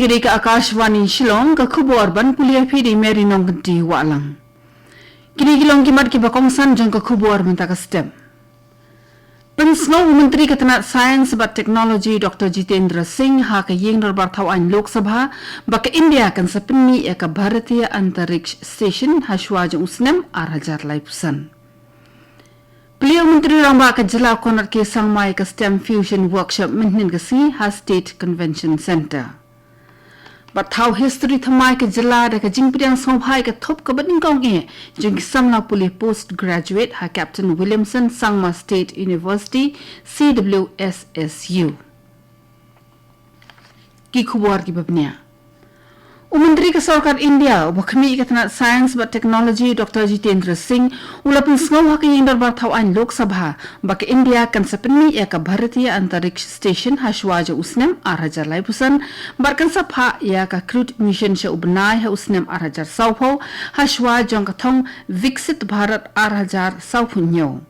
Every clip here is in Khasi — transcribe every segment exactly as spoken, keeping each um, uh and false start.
Kane ka Akashvani Shillong, ka khubor ban pule ïa phi da i Mary Nongkynti Wahlang. Kine ki long ki mat kiba kongsan jong ka khubor mynta ka step. Pynsngew u Myntri ka tnat Science bad Technology Doctor Jitendra Singh ha ka ïing dorbar thaw aiñ Lok Sabha ba ka India kan sa pynmih ïa ka Bharatiya Antariksh Station ha shuwa jong u snem ar hajar laiphew san. Plie u Myntri Rangbah ka jylla Conrad K Sangma ïa ka STEM Fusion Workshop mynhynnin ka sngi ha State Convention Centre. Bad thaw history thymmai ka jylla da ka jingpdiang sngewbha ïa ka thup kaba nyngkong eh jong ki samla pule postgraduate ha Captain Williamson Sangma State University, C W S S U. Ki khubor kiba bniah. U Myntri ka Sorkar India uba khmih ïa ka tnat Science bad Technology Doctor Jitendra Singh u la pynsngew ha ka ïing dorbar thaw aiñ Lok Sabha ba ka India kan sa pynmih ïa ka Bharatiya Antariksh Station ha shuwa jong u snem ar hajar laiphew san bad kan sa phah ïa ka crewed mission sha u bnai ha u snem ar hajar sawphew ha shuwa jong ka thong Viksit Bharat ar hajar sawphew hynñiew.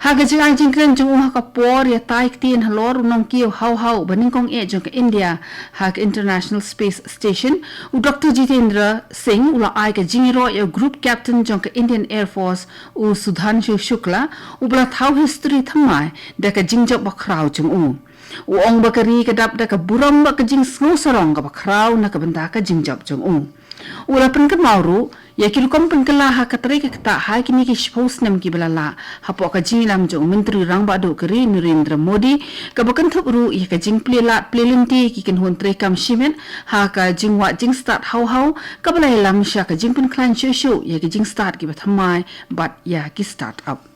Ha ka jingai jingkren jong u ha ka por ïatai ktien halor u nongkiew haw haw ba nyngkong eh jong ka India ha ka International Space Station, u Doctor Jitendra Singh u la ai ka jingïaroh ïa u group captain jong ka Indian Air Force, u Sudhanshu Shukla, uba la thaw history thymmai da ka jingjop bakhraw jong u. U ong ba ka ri ka dap da ka burom bad ka jingsngew sarong kaba khraw na ka bynta ka jingjop jong u. U la pynkynmaw ruh ïa ki rukom pynkylla ha ka trei ka ktah ha kine ki shiphew snem kiba la lah hapoh ka jingïalam jong u Myntri Rangbah Duh ka ri Narendra Modi, kaba kynthup ruh ïa ka jingplie lad plie lynti ki kynhun treikam shimet ha ka jingwad jingstad haw haw, kaba la ïalam sha ka jingpynkhlaiñ shuh shuh ïa ka jingstad kiba thymmai bad ïa ki start-up.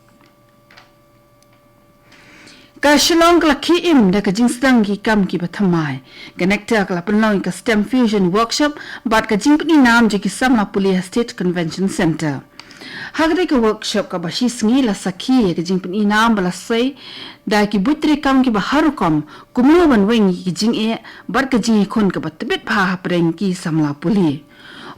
Ka Shillong ka la khie im da ka jingsdang ki kam kiba thymmai. Ka NECTAR ka la pynlong ïa ka STEM Fusion Workshop bad ka jingpyni nam jong ki samla pule ha State Convention Centre. Ha katei ka workshop kaba shisngi la sakhi ïa ka jingpyni nam ba la sei da ki buit treikam kiba har rukom, kumno ban weng ïa ki jingeh bad ka jingïakhun kaba tbit bha hapdeng ki samla pule.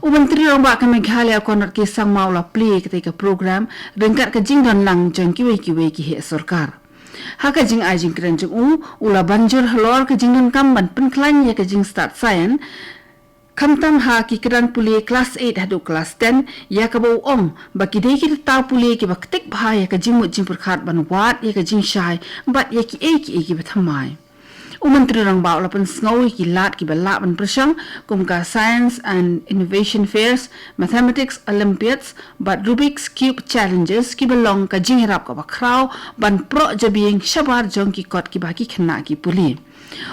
U Myntri Rangbah ka Meghalaya Conrad K Sangma u la plie ïa katei ka program ryngkat ka jingdon lang jong kiwei kiwei ki heh sorkar. Ha ka jingai jingkren jong u, u la ban jur halor ka jingdonkam ban pynkhlaiñ ïa ka jingstad science, khamtam ha ki kyrdan pule klas eight haduh klas ten, ïa kaba u ong ba ki dei ki rta pule kiba ktik bha ïa ka jingmut jingpyrkhat ban wad ïa ka jingshai bad ïa kiei kiei kiba thymmai. U Myntri Rangbah u la pynsngew ïa ki lad kiba lah ban pyrshang, kum ka Science and Innovation Fairs, Mathematics Olympiads bad Rubik's Cube Challenges, kiba long ka jingïarap kaba khraw ban proh jabieng shabar jong ki kot kiba ki khynnah ki pule.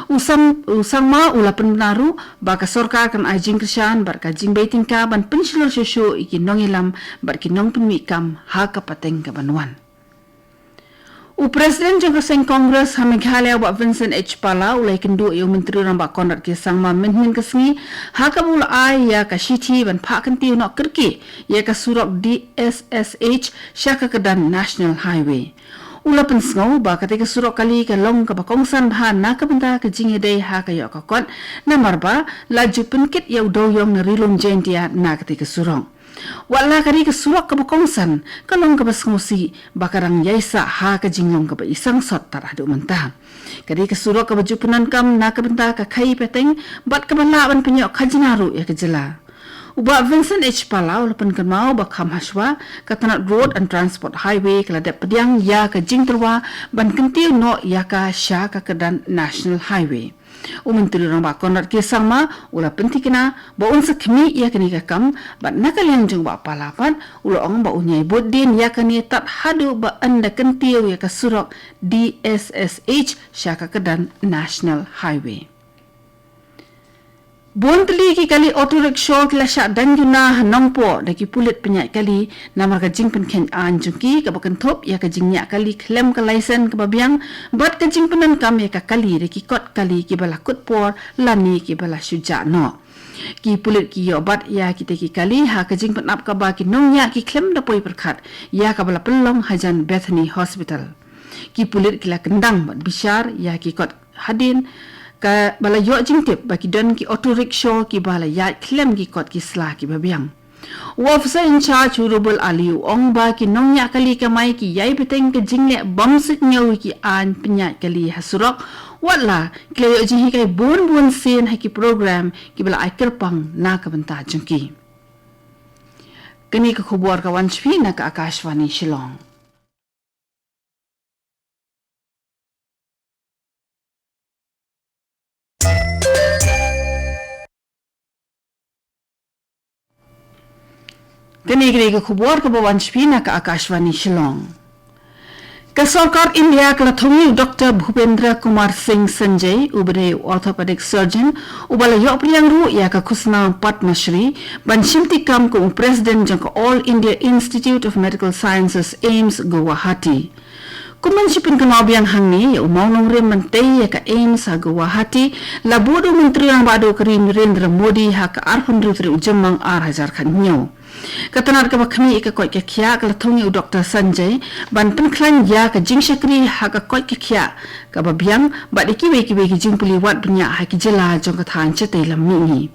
U Sam, u Sangma u la pynbna ruh ba ka sorkar kan ai jingkyrshan bad ka jingbei tyngka ban pynshlur shuh shuh ïa ki nongïalam bad ki nongpynmih kam ha ka pateng kaban wan. U President jong ka seng Congress ha Meghalaya, Bah Vincent H Pala, u la ïakynduh ïa u Myntri Rangbah Conrad K Sangma mynhynnin ka sngi ha kaba u la ai ïa ka shithi ban phah kyntiew noh kyrkieh ïa ka surok D S S H sha ka kyrdan National Highway. U la pynsngew ba katei ka surok kali ka long kaba kongsan bha na ka bynta ka jingïadei ha ka ïoh ka kot, namar ba la ju pynkit ïa u dewiong na Ri Lum Jaintia na katei ka surok. Wat la ka dei ka surok kaba kongsan, ka long kaba sngewsih ba ka dang ïaisah ha ka jinglong kaba isang sot tar haduh mynta. Ka dei ka surok kaba ju pyndonkam na ka bynta ka khaii pateng bad kaba lah ban pynïoh khajna ruh ïa ka jylla. U Bah Vincent H Pala u la pynkynmaw ba kham hashwa, ka tnat Road and Transport Highway ka la dep pdiang ïa ka jingtyrwa ban kyntiew noh ïa ka sha ka kyrdan National Highway. U Myntri Rangbah Conrad K Sangma u la pynthikna ba un sa khmih ïa kane ka kam, bad na ka liang jong u Bah Pala pat u la ong ba un ïai bud dien ïa kane tad haduh ba yn da kyntiew ïa ka surok D S S H sha ka kyrdan National Highway. Bun tylli ki kali auto rickshaw ki la shah dang juna ha Nongpoh da ki pulit pynïaid kali, namar ka jingpynkheiñ aiñ jong ki kaba kynthup ïa ka jingñiah kali khlem ka laisen kaba biang, bad ka jingpyndonkam ïa ka kali da ki kot kali kiba la kut por lane kiba la shu jah noh. Ki pulit ki ïoh bat ïa kita ki kali ha ka jingpynap kaba ki nongñiah ki khlem da poi pyrkhat, ïa kaba la pynlong hajan Bethany Hospital. Ki pulit ki la kyndang bad bishar ïa ki kot hadien kaba la ïoh jingtip ba ki don ki auto rickshaw kiba la ïaid khlem ki kot ki sla kiba biang. U Officer in Charge u Rubul Ali u ong ba ki nongñiah kali kamai ki ïai bteng ka jingleh bym suidñiew ïa ki aiñ pynïaid kali ha surok, Wat la ki la ïoh jinghikai bun bun sien ha ki program kiba la ai kyrpang na ka bynta jong ki. Kane ka khubor ka wan sha phi na ka Akashvani Shillong. Kane ka dei ka khubor kaba wan sha phi na ka Akashvani Shillong. Ka sorkar India ka la thung ïa u Doctor Bhupendra Kumar Singh Sanjay, uba dei u orthopedic surgeon, uba la ïoh pdiang ruh ïa ka khusnam Padma Shri, ban shimti kam kum u president jong ka All India Institute of Medical Sciences, AIIMS, Guwahati. Kum ban shu pynkynmaw biang hangne ïa u mawnongrim ban tei ïa ka AIIMS ha Guwahati, la buh da u Myntri Rangbah Duh ka ri Narendra Modi ha ka arphew hynriew tarik u Jymmang ar hajar khathynñiew. Ka tnat kaba khmih ïa ka koit ka khiah ka la thung ïa u Doctor Sanjay ban pynkhlaiñ ïa ka jingshakri ha ka koit ka khiah kaba biang bad ïa kiwei kiwei ki jingpule wad bniah ha ki jylla jong ka thaiñ shatei lam mihngi.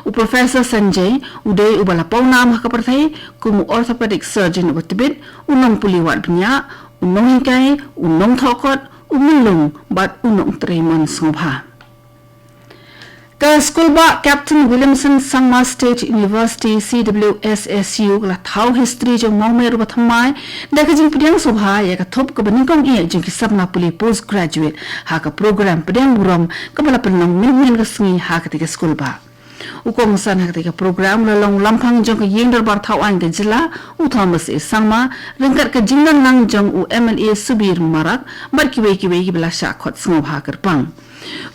U Professor Sanjay u dei uba la pawnam ha ka pyrthei kum u orthopedic surgeon uba tbit, u nongpule wad bniah, u nonghikai, u nongthoh kot, u myllung bad u nongtrei mon sngewbha. Ka skulbah Captain Williamson Sangma State University, C W S S U, ka la thaw history jong u mawmer uba thymmai da ka jingpdiang sngewbha ïa ka thup kaba nyngkong eh jong ki samla pule postgraduate ha ka program pdiang burom kaba la pynlong mynhynnin ka sngi ha katei ka skulbah. U kongsan ha katei ka program u la long u Lamphang jong ka Ïing Dorbar Thawaiñ ka jylla, u Thomas A Sangma, ryngkat ka jingdon lang jong u M L A Subir Marak bad kiwei kiwei kiba la shah khot sngewbha kyrpang.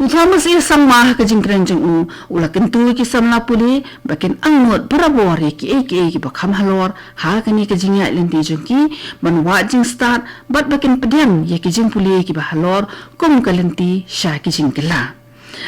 U Thomas A Sangma ha ka jingkren jong u, u la kyntu ïa ki samla pule ba kin angnud barabor ïa kiei kiei kiba kham halor ha kane ka jingïaid lynti jong ki, ban wad jingstad bad ba kin pdiang ïa ki jingpule kiba halor kum ka lynti sha ki jingkylla.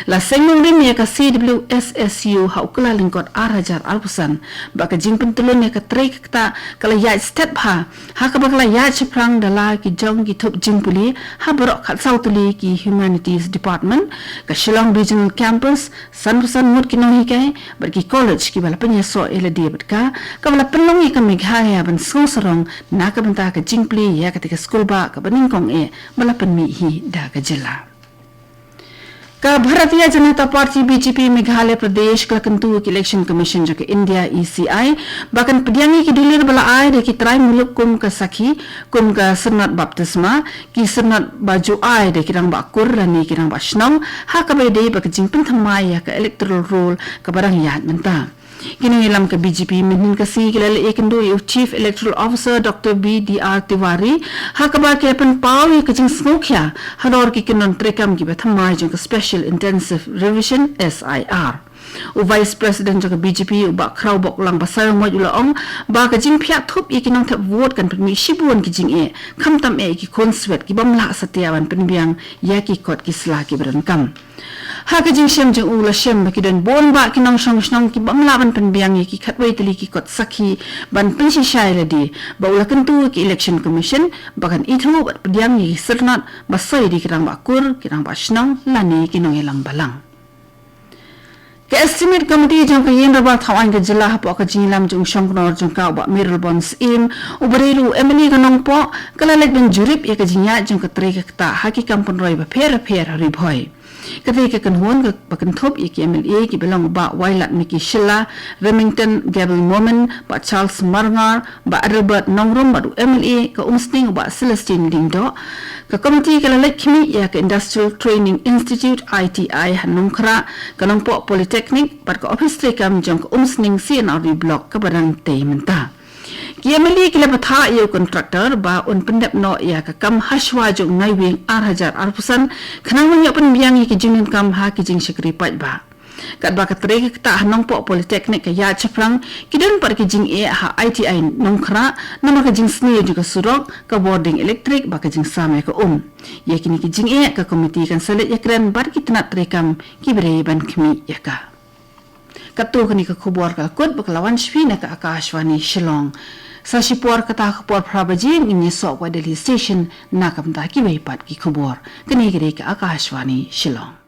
La seng nongrim ïa ka C W S S U ha u Kyllalyngkot ar hajar arphew san, ba ka jingpyntyllun ïa ka trei ka ktah ka la ïaid stet bha, ha kaba ka la ïaid shaphrang da la ki jong ki thup jingpule ha baroh khatsaw tylli ki Humanities Department, ka Shillong Regional Campus, sanphew san ngut ki nonghikai bad ki college kiba la pynïasoh ïa lade bad ka, kaba la pynlong ïa ka Meghalaya ban sngewsarong na ka bynta ka jingplie ïa katei ka skulbah kaba nyngkong eh ba la pynmih hi da ka jylla. Ka Bharatiya Janata Party, B J P, Meghalaya Pradesh ka la kyntu ïa ka Election Commission jong ka India, E C I, ba kan pdiang ïa ki dulir ba la ai da ki trai muluk kum ka sakhi, kum ka syrnod baptisma, ki syrnod ba ju ai da ki rangbah kur lane ki rangbah shnong, ha kaba ïadei bad ka jingpynthymmai ïa ka electoral roll kaba dang ïaid mynta. Ki nongïalam ka B J P mynhynnin ka sngi ki la leit ïakynduh ïa u Chief Electoral Officer Doctor B D R Tiwari, ha kaba ki la pynpaw ïa ka jingsngewkhia halor ki kyndon treikam kiba thymmai jong ka Special Intensive Revision, S I R. U Vice President jong ka B J P, u Bah Khrawboklang Basaiawmoit, u la ong ba ka jingphiah thup ïa ki nongthep vote kan pynmih shibun ki jingeh, khamtam eh ïa ki khun swet ki bym lah satia ban pynbiang ïa ki kot ki sla kiba donkam. Ha ka jingshem jong u, la shem ba ki don bun bah ki nongshong shnong ki bym lah ban pynbiang ïa ki khatwei tylli ki kot sakhi ban pynshisha ïa lade, ba u la kyntu ïa ka Election Commission ba kan ithuh bad pdiang ïa ki syrnod ba soi da ki rangbah kur, ki rangbah shnong lane ki nongïalam balang. Ka Estimate Committee jong ka Ïing Dorbar Thawaiñ ka jylla, hapoh ka jingïalam jong u shongknor jong ka, u Bah Mayralborn Syiem, uba dei ruh u M L A ka Nongpoh, ka la leit ban jurip ïa ka jingïaid jong ka trei ka ktah ha ki kam pynroi bapher bapher ha Ri Bhoi. Katei ka kynhun kaba kynthup ïa ki M L A kiba long u Bah Wailadmiki Shylla, Remington Gebel Momin, Bah Charles Marngar, Bah Adelbert Nongrum bad u M L A ka Umsning u Bah Celestine Lyngdoh. Ka komiti ka la leit khmih ïa ka Industrial Training Institute, I T I, ha Nongkhrah, ka Nongpoh Polytechnic bad ka ophis treikam jong ka Umsning C and R D Block kaba dang tei mynta. Ki M L A ki la bthah ïa u kontraktor ba un pyndep noh ïa ka kam hashwa jong u Naiwieng ar hajar arphew san, khnang ban ïoh pynbiang ïa ki jingdonkam ha ki jingshakri paidbah. Katba ka trei ka ktah ha Nongpoh Polytechnic ka ïaid shaphrang, ki don pat ki jingeh ha I T I Nongkhrah namar ka jingsniew jong ka surok, ka bording elektrik bad ka jingsam ïa ka um. Ïa kine ki jingeh ka komiti kan sa leit ïakren bad ki tnat treikam kiba dei ban khmih ïa ka. Katto kane ka khubor ka la kut bad ka la wan sha phi na ka Akashvani Shillong. Sa shipor kata ka por phra baje ngin ïasoh ïa ka Delhi Station na ka bynta kiwei pat ki khubor. Kane ka dei ka Akashvani Shillong.